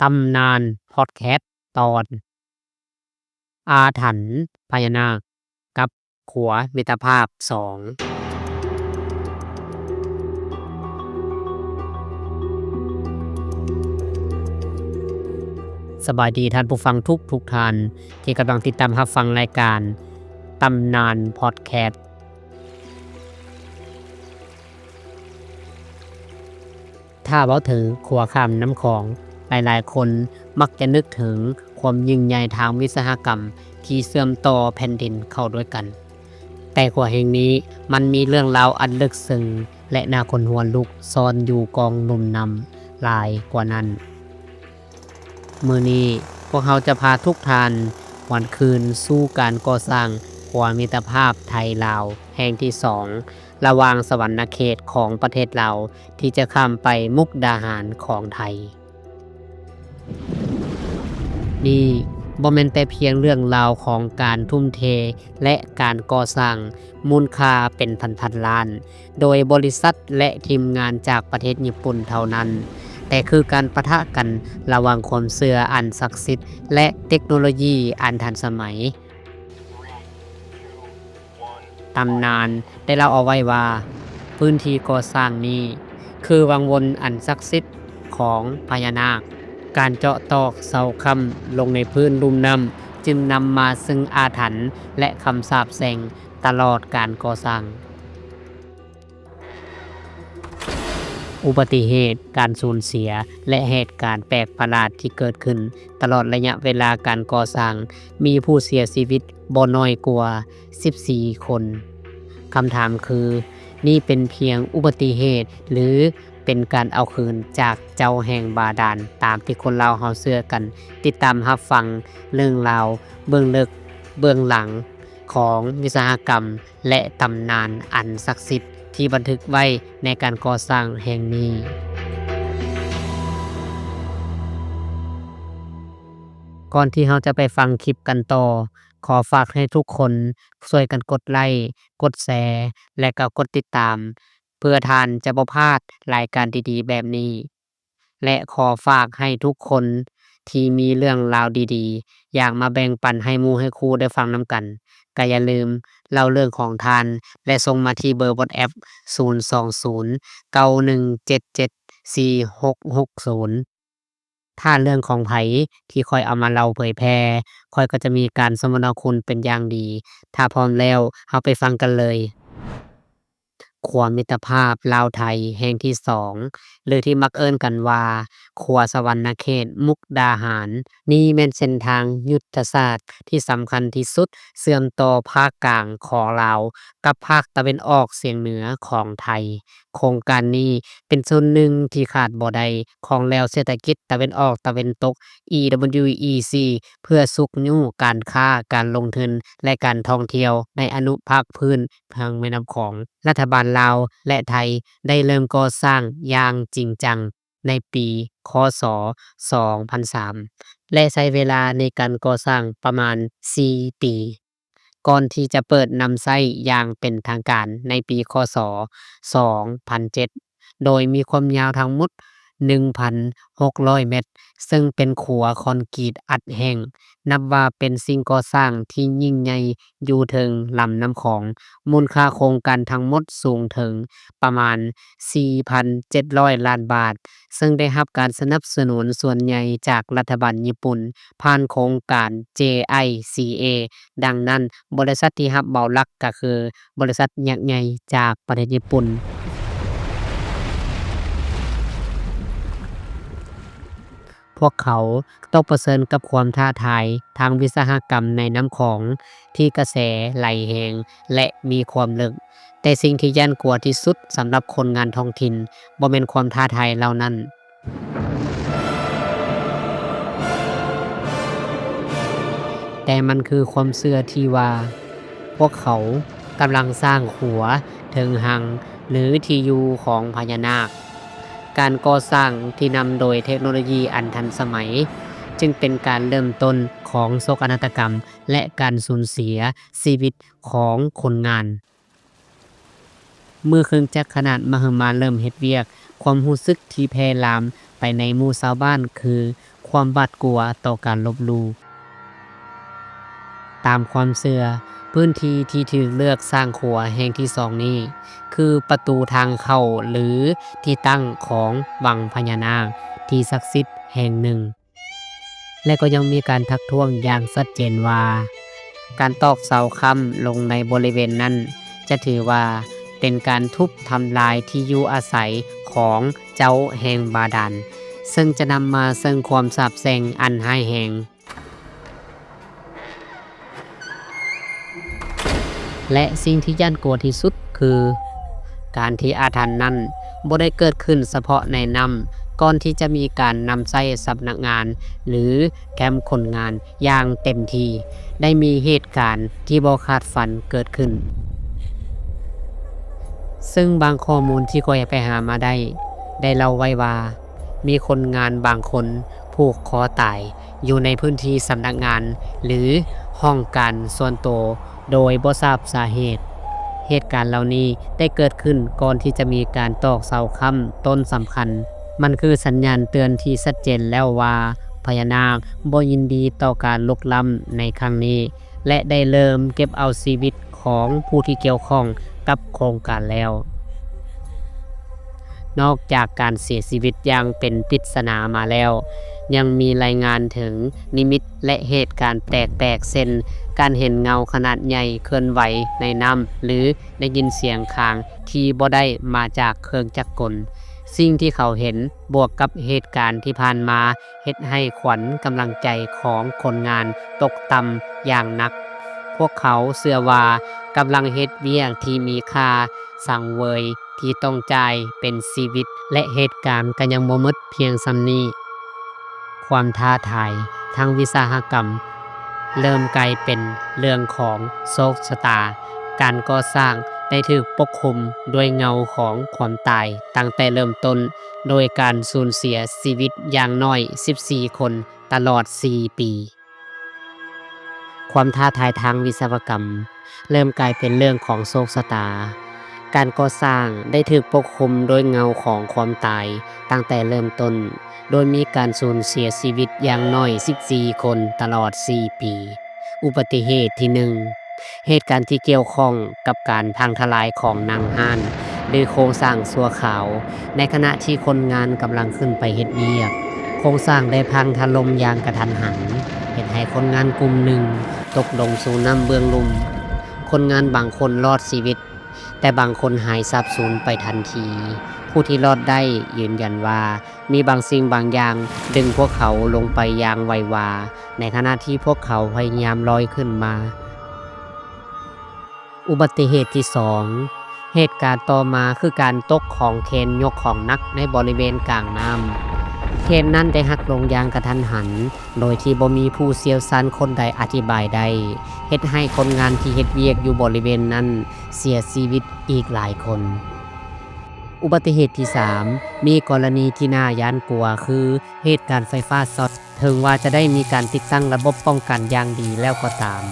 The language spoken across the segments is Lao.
ຕຳນານພອດແຄສ ຕອນ ອາຖັນພະຍານາກ ກັບຂົວມິດຕະພາບສອງ. ສະບາຍດີທ່ານຜູ້ຟັງທຸກໆທ່ານ ທີ່ກຳລັງຕິດຕາມຮັບຟັງລາຍການຕຳນານພອດແຄສ. ຖ້າເວົ້າເຖິງຂົວຂ້າມນ້ຳຂອງ, ຫຼາຍໆຄົນມັກຈະນຶກເຖິງຄວາມຍິ່ງໃຫຍ່ທາງວິສະຫະກຳທີ່ເຊື່ອມຕໍ່ແຜ່ນດິນເຂົ້າດ້ວຍກັນ. ແຕ່ຂົວແຫ່ງນີ້ມັນມີເລື່ອງລາວອັນເລິກເຊິ່ງ ແລະ ໜ້າຂົນຫົວລຸກ ຊ່ອນຢູ່ກ້ອງລຸ່ມນ້ຳຫຼາຍກວ່ານັ້ນ. ມື້ນີ້ພວກເຮົາຈະພາທຸກທ່ານຫວນຄືນສູ່ການກໍ່ສ້າງຂົວມິດຕະພາບໄທລາວແຫ່ງທີສອງ ລະຫວ່າງສະຫວັນນະເຂດຂອງປະເທດລາວ ທີ່ຈະຂ້າມໄປມຸກດາຫານຂອງໄທ. ນີ້ບໍ່ແມ່ນແຕ່ພຽງເລື່ອງລາວຂອງການທຸ່ມເທ ແລະ ການກໍ່ສ້າງມູນຄ່າເປັນພັນໆລ້ານ ໂດຍບໍລິສັດ ແລະ ທີມງານຈາກປະເທດຍີ່ປຸ່ນເທົ່ານັ້ນ, ແຕ່ຄືການປະທະກັນລະຫວ່າງຄວາມເຊື່ອອັນສັກສິດ ແລະ ເຕັກໂນໂລຢີອັນທັນສະໄໝ. ຕຳນານໄດ້ເລົ່າເອົາໄວ້ວ່າ ພື້ນທີ່ກໍ່ສ້າງນີ້ຄືວັງວົນອັນສັກສິດຂອງພະຍານາກ. ການເຈາະຕອກເສົາຄ້ຳລົງໃນພື້ນລຸ່ມນ້ຳ ຈຶ່ງນຳມາຊຶ່ງອາຖັນ ແລະ ຄຳສາບແຊ່ງຕະຫຼອດການກໍ່ສ້າງ. ອຸບັດຕິເຫດ, ການສູນເສຍ ແລະ ເຫດການແປກປະຫຼາດທີ່ເກີດຂຶ້ນຕະຫຼອດໄລຍະເວລາການກໍ່ສ້າງ ມີຜູ້ເສຍຊີວິດບໍ່ໜ້ອຍກວ່າສິບສີ່ຄົນ. ຄຳຖາມຄື, ນີ້ເປັນພຽງອຸບັດຕິເຫດ ຫຼື ເປັນການເອົາຄືນຈາກເຈົ້າແຫ່ງບາດານ ຕາມທີ່ຄົນລາວເຮົາເຊື່ອກັນ? ຕິດຕາມຮັບຟັງເລື່ອງລາວເບື້ອງເລິກເບື້ອງຫຼັງຂອງວິສະຫະກຳ ແລະ ຕຳນານອັນສັກສິດທີ່ບັນທຶກໄວ້ໃນການກໍ່ສ້າງແຫ່ງນີ້. ກ່ອນທີ່ເຮົາຈະໄປຟັງຄລິບກັນຕໍ່, ຂໍຝາກໃຫ້ທຸກຄົນຊ່ວຍກັນກົດໄລ້, ກົດແຊ ແລະ ກໍກົດຕິດຕາມ ເພື່ອທ່ານຈະບໍ່ພາດລາຍການດີໆແບບນີ້. ແລະ ຂໍຝາກໃຫ້ທຸກຄົນທີ່ມີເລື່ອງລາວດີໆ ຢາກມາແບ່ງປັນໃຫ້ໝູ່ໃຫ້ຄູ່ໄດ້ຟັງນຳກັນ, ກໍຢ່າລືມເລົ່າເລື່ອງຂອງທ່ານ ແລະ ສົ່ງມາທີ່ເບີ WhatsApp ສູນສອງສູນ ເກົ້າໜຶ່ງເຈັດເຈັດ ສີ່ຫົກຫົກສູນ. ຖ້າເລື່ອງຂອງໃຜທີ່ຂ້ອຍເອົາມາເລົ່າເຜີຍແຜ່, ຂ້ອຍກໍຈະມີການສົມະນາຄຸນເປັນຢ່າງດີ. ຖ້າພ້ອມແລ້ວ, ເຮົາໄປຟັງກັນເລີຍ. ຂົວມິດຕະພາບລາວໄທແຫ່ງທີສອງ ຫຼື ທີ່ມັກເອີ້ນກັນວ່າ ຂົວສະຫວັນນະເຂດ ມຸກດາຫານ. ນີ້ແມ່ນເສັ້ນທາງຍຸດທະສາດທີ່ສຳຄັນທີ່ສຸດ ເຊື່ອມຕໍ່ພາກກາງຂອງລາວກັບພາກຕາເວັນອອກສຽງເໜືອຂອງໄທ. ໂຄງການນີ້ເປັນສ່ວນໜຶ່ງທີ່ຂາດບໍ່ໄດ້ຂອງແລວເສດຖະກິດຕາເວັນອອກຕາເວັນຕົກ EWEC ເພື່ອຊຸກຍູ້ການຄ້າ, ການລົງທຶນ ແລະ ການທ່ອງທ່ຽວໃນອະນຸພາກພື້ນທາງແມ່ນ້ຳຂອງ. ລັດຖະບານລາວ ແລະ ໄທໄດ້ເລີ່ມກໍ່ສ້າງຢ່າງຈິງຈັງໃນປີ ຄ.ສ. ສອງພັນສາມ ແລະ ໃຊ້ເວລາໃນການກໍ່ສ້າງປະມານສີ່ປີ ກ່ອນທີ່ຈະເປີດນຳໃຊ້ຢ່າງເປັນທາງການໃນປີ ຄ.ສ. ສອງພັນເຈັດ ໂດຍມີຄວາມຍາວທັງໝົດໜຶ່ງພັນຫົກຮ້ອຍແມັດ, ເຊິ່ງເປັນຂົວຄອນກຣີດອັດແຫ້ງ, ນັບວ່າເປັນສິ່ງກໍ່ສ້າງທີ່ຍິ່ງໃຫຍ່ຢູ່ເທິງລຳນ້ຳຂອງ. ມູນຄ່າໂຄງການທັງໝົດສູງເຖິງປະມານສີ່ພັນເຈັດຮ້ອຍລ້ານບາດ, ເຊິ່ງໄດ້ຮັບການສະໜັບສະໜູນສ່ວນໃຫຍ່ຈາກລັດຖະບານຍີ່ປຸ່ນ ຜ່ານໂຄງການ JICA. ດັ່ງນັ້ນ, ບໍລິສັດທີ່ຮັບເໝົາຫຼັກກໍຄືບໍລິສັດຍັກໃຫຍ່ຈາກປະເທດຍີ່ປຸ່ນ. ພວກເຂົາຕ້ອງປະເຊີນກັບຄວາມທ້າທາຍທາງວິສະຫະກຳໃນນ້ຳຂອງທີ່ກະແສໄຫຼແຮງ ແລະ ມີຄວາມເລິກ. ແຕ່ສິ່ງທີ່ຢ້ານກົວທີ່ສຸດສຳລັບຄົນງານທ້ອງຖິ່ນ ບໍ່ແມ່ນຄວາມທ້າທາຍເຫຼົ່ານັ້ນ, ແຕ່ມັນຄືຄວາມເຊື່ອທີ່ວ່າ ພວກເຂົາກຳລັງສ້າງຂົວເຖິງຮັງ ຫຼື ທີ່ຢູ່ຂອງພະຍານາກ. ການກໍ່ສ້າງທີ່ນຳໂດຍເທັກໂນໂລຢີອັນທັນສະໄໝ ຈຶ່ງເປັນການເລີ່ມຕົ້ນຂອງໂສກະນາດຕະກຳ ແລະ ການສູນເສຍຊີວິດຂອງຄົນງານ. ເມື່ອເຄື່ອງຈັກຂະໜາດມະຫຶມາເລີ່ມເຮັດວຽກ, ຄວາມຮູ້ສຶກທີ່ແຜ່ລາມໄປໃນໝູ່ຊາວບ້ານຄື ຄວາມຫວາດກົວຕໍ່ການລົບຫຼູ່. ຕາມຄວາມເຊື່ອ, ພື້ນທີ່ທີ່ຖືກເລືອກສ້າງຂົວແຫ່ງທີສອງນີ້ ຄືປະຕູທາງເຂົ້າ ຫຼື ທີ່ຕັ້ງຂອງວັງພະຍານາກທີ່ສັກສິດແຫ່ງໜຶ່ງ. ແລະ ກໍຍັງມີການທັກທ້ວງຢ່າງຊັດເຈນວ່າ ການຕອກເສົາຄ້ຳລົງໃນບໍລິເວນນັ້ນ ຈະຖືວ່າເປັນການທຸບທຳລາຍທີ່ຢູ່ອາໄສຂອງເຈົ້າແຫ່ງບາດານ, ເຊິ່ງຈະນຳມາເຊິ່ງຄວາມສາບແຊ່ງອັນຮ້າຍແຮງ. ແລະ ສິ່ງທີ່ຢ້ານກົວທີ່ສຸດຄື ການທີ່ອາຖັນນັ້ນບໍ່ໄດ້ເກີດຂຶ້ນສະເພາະໃນນ້ຳ ກ່ອນທີ່ຈະມີການນຳໃຊ້ສຳນັກງານ ຫຼື ແຄມຄົນງານຢ່າງເຕັມທີ່, ໄດ້ມີເຫດການທີ່ບໍ່ຄາດຝັນເກີດຂຶ້ນ. ເຊິ່ງບາງຂໍ້ມູນທີ່ຂ້ອຍໄປຫາມາໄດ້ ໄດ້ເລົ່າໄວ້ວ່າ ມີຄົນງານບາງຄົນຜູກຄໍຕາຍຢູ່ໃນພື້ນທີ່ສຳນັກງານ ຫຼື ຫ້ອງການສ່ວນໂຕໂດຍບໍ່ຊາບສາເຫດ. ເຫດການເຫຼົ່ານີ້ໄດ້ເກີດຂຶ້ນກ່ອນທີ່ຈະມີການຕອກເສົາຄ້ຳຕົ້ນສຳຄັນ. ມັນຄືສັນຍານເຕືອນທີ່ຊັດເຈນແລ້ວວ່າ ພະຍານາກບໍ່ຍິນດີຕໍ່ການລຸກລ້ຳໃນຄັ້ງນີ້ ແລະ ໄດ້ເລີ່ມເກັບເອົາຊີວິດຂອງຜູ້ທີ່ກ່ຽວຂ້ອງກັບໂຄງການແລ້ວ. ນອກຈາກການເສຍຊີວິດຢ່າງເປັນປິດສະໜາມາແລ້ວ, ຍັງມີລາຍງານເຖິງນິມິດ ແລະ ເຫດການແປກໆ ເຊັ່ນ ການເຫັນເງົາຂະໜາດໃຫຍ່ເຄື່ອນໄຫວໃນນ້ຳ ຫຼື ໄດ້ຍິນສຽງຄາງທີ່ບໍ່ໄດ້ມາຈາກເຄື່ອງຈັກກົນ. ສິ່ງທີ່ເຂົາເຫັນ ບວກກັບເຫດການທີ່ຜ່ານມາ ເຮັດໃຫ້ຂວັນກຳລັງໃຈຂອງຄົນງານຕົກຕ່ຳຢ່າງໜັກ. ພວກເຂົາເຊື່ອວ່າກຳລັງເຮັດວຽກທີ່ມີຄ່າສັງເຫວີຍທີ່ຕ້ອງຈ່າຍເປັນຊີວິດ ແລະ ເຫດການກໍຍັງບໍ່ໝົດພຽງສ່ຳນີ້. ຄວາມທ້າທາຍທາງວິສະຫະກຳ ເລີ່ມກາຍເປັນເລື່ອງຂອງໂຊກຊະຕາ. ການກໍ່ສ້າງໄດ້ຖືກປົກຄຸມດ້ວຍເງົາຂອງຄວາມຕາຍຕັ້ງແຕ່ເລີ່ມຕົ້ນ, ໂດຍການສູນເສຍຊີວິດຢ່າງໜ້ອຍສິບສີ່ຄົນຕະຫຼອດສີ່ປີ. ຄວາມທ້າທາຍທາງວິສະວະກຳ ເລີ່ມກາຍເປັນເລື່ອງຂອງໂຊກຊະຕາ. ການກໍ່ສ້າງໄດ້ຖືກປົກຄຸມໂດຍເງົາຂອງຄວາມຕາຍຕັ້ງແຕ່ເລີ່ມຕົ້ນ, ໂດຍມີການສູນເສຍຊີວິດຢ່າງໜ້ອຍສິບສີ່ຄົນຕະຫຼອດສີ່ປີ. ອຸບັດຕິເຫດທີໜຶ່ງ, ເຫດການທີ່ກ່ຽວຂ້ອງກັບການພັງທະລາຍຂອງນັ່ງຮ້ານ ຫຼື ໂຄງສ້າງຊົ່ວຄາວ, ໃນຂະນະທີ່ຄົນງານກຳລັງຂຶ້ນໄປເຮັດວຽກ, ໂຄງສ້າງໄດ້ພັງຖະຫຼົ່ມຢ່າງກະທັນຫັນ, ເຮັດໃຫ້ຄົນງານກຸ່ມໜຶ່ງຕົກລົງສູ່ນ້ຳເບື້ອງລຸ່ມ. ຄົນງານບາງຄົນລອດຊີວິດ, ແຕ່ບາງຄົນຫາຍສາບສູນໄປທັນທີ. ຜູ້ທີ່ລອດໄດ້ຢືນຢັນວ່າ ມີບາງສິ່ງບາງຢ່າງດຶງພວກເຂົາລົງໄປຢ່າງໄວວາ, ໃນຂະນະທີ່ພວກເຂົາພະຍາຍາມລອຍຂຶ້ນມາ. ອຸບັດຕິເຫດທີສອງ, ເຫດການຕໍ່ມາຄືການຕົກຂອງເຄນຍົກຂອງໜັກໃນບໍລິເວນກາງນ້ຳ. ເຄນນັ້ນໄດ້ຫັກລົງຢ່າງກະທັນຫັນ, ໂດຍທີ່ບໍ່ມີຜູ້ຊ່ຽວຊານຄົນໃດອະທິບາຍໄດ້, ເຮັດໃຫ້ຄົນງານທີ່ເຮັດວຽກຢູ່ບໍລິເວນນັ້ນເສຍຊີວິດອີກຫຼາຍຄົນ. ອຸບັດຕິເຫດທີສາມ, ມີກໍລະນີທີ່ໜ້າຢ້ານກົວ ຄືເຫດການໄຟຟ້າຊັອດ. ເຖິງວ່າຈະໄດ້ມີການຕິດຕັ້ງລະບົບປ້ອງກັນຢ່າງດີແລ້ວກໍຕາມ,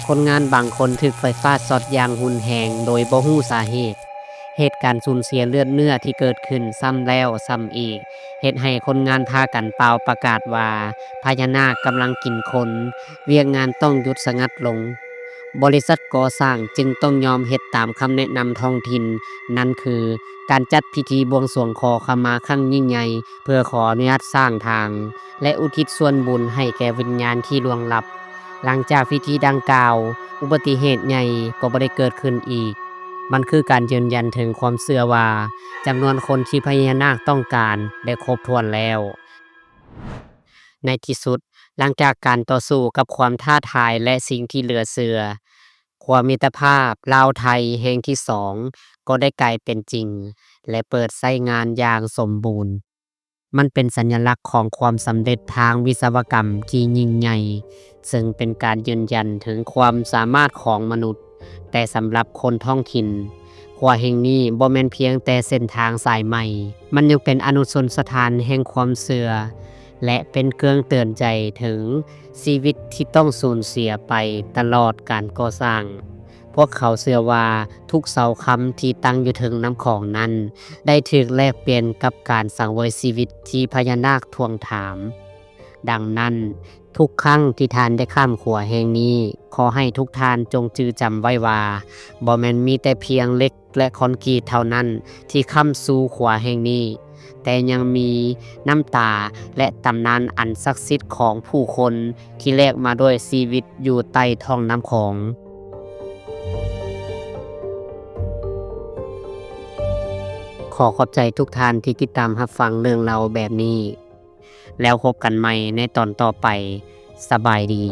ຄົນງານບາງຄົນຖືກໄຟຟ້າຊັອດຢ່າງຮຸນແຮງໂດຍບໍ່ຮູ້ສາເຫດ. ເຫດການສູນເສຍເລືອດເນື້ອທີ່ເກີດຂຶ້ນຊ້ຳແລ້ວຊ້ຳອີກ ເຮັດໃຫ້ຄົນງານພາກັນປ່າວປະກາດວ່າ ພະຍານາກກຳລັງກິນຄົນ, ວຽກງານຕ້ອງຢຸດສະຫງັດລົງ. ບໍລິສັດກໍ່ສ້າງຈຶ່ງຕ້ອງຍອມເຮັດຕາມຄຳແນະນຳທ້ອງຖິ່ນ, ນັ້ນຄືການຈັດພິທີບວງສວງຂໍຂະມາຄັ້ງຍິ່ງໃຫຍ່ ເພື່ອຂໍອະນຸຍາດສ້າງທາງ ແລະ ອຸທິດສ່ວນບຸນໃຫ້ແກ່ວິນຍານທີ່ລ່ວງລັບ. ຫຼັງຈາກພິທີດັ່ງກ່າວ, ອຸບັດຕິເຫດໃຫຍ່ກໍບໍ່ໄດ້ເກີດຂຶ້ນອີກ. ມັນຄືການຢືນຢັນເຖິງຄວາມເຊື່ອວ່າ ຈຳນວນຄົນທີ່ພະຍານາກຕ້ອງການໄດ້ຄົບຖ້ວນແລ້ວ. ໃນທີ່ສຸດ, ຫຼັງຈາກການຕໍ່ສູ້ກັບຄວາມທ້າທາຍ ແລະ ສິ່ງທີ່ເຫຼືອເຊື່ອ, ຂົວມິດຕະພາບລາວ-ໄທແຫ່ງທີສອງ ກໍໄດ້ກາຍເປັນຈິງ ແລະ ເປີດໃຊ້ງານຢ່າງສົມບູນ. ມັນເປັນສັນຍະລັກຂອງຄວາມສຳເລັດທາງວິສະວະກຳທີ່ຍິ່ງໃຫຍ່, ເຊິ່ງເປັນການຢືນຢັນເຖິງຄວາມສາມາດຂອງມະນຸດ. ແຕ່ສຳລັບຄົນທ້ອງຖິ່ນ, ຂົວແຫ່ງນີ້ບໍ່ແມ່ນພຽງແຕ່ເສັ້ນທາງສາຍໃໝ່, ມັນຍັງເປັນອະນຸຊົນສະຖານແຫ່ງຄວາມເຊື່ອ ແລະ ເປັນເຄື່ອງເຕືອນໃຈເຖິງຊີວິດທີ່ຕ້ອງສູນເສຍໄປຕະຫຼອດການກໍ່ສ້າງ. ພວກເຂົາເຊື່ອວ່າທຸກເສົາຄຳທີ່ຕັ້ງຢູ່ເທິງນ້ຳຂອງນັ້ນ ໄດ້ຖືກແລກປ່ຽນກັບການສັງເຫວີຍຊີວິດທີ່ພະຍານາກທວງຖາມ. ດັ່ງນັ້ນ, ທຸກຄັ້ງທີ່ທ່ານໄດ້ຂ້າມຂົວແຫ່ງນີ້, ຂໍໃຫ້ທຸກທ່ານຈົ່ງຈື່ຈຳໄວ້ວ່າ, ບໍ່ແມ່ນມີແຕ່ພຽງເຫຼັກ ແລະ ຄອນກຣີດເທົ່ານັ້ນທີ່ຄ້ຳຊູຂົວແຫ່ງນີ້, ແຕ່ຍັງມີນ້ຳຕາ ແລະ ຕຳນານອັນສັກສິດຂອງຜູ້ຄົນທີ່ແລກມາດ້ວຍຊີວິດຢູ່ໃຕ້ທ້ອງນ້ຳຂອງ. ຂໍຂອບໃຈທຸກທ່ານທີ່ຕິດຕາມຮັບຟັງເລື່ອງເລົ່າແບບນີ້. ແລ້ວພົບກັນໃໝ່ໃນຕອນຕໍ່ໄປ. ສະບາຍດີ.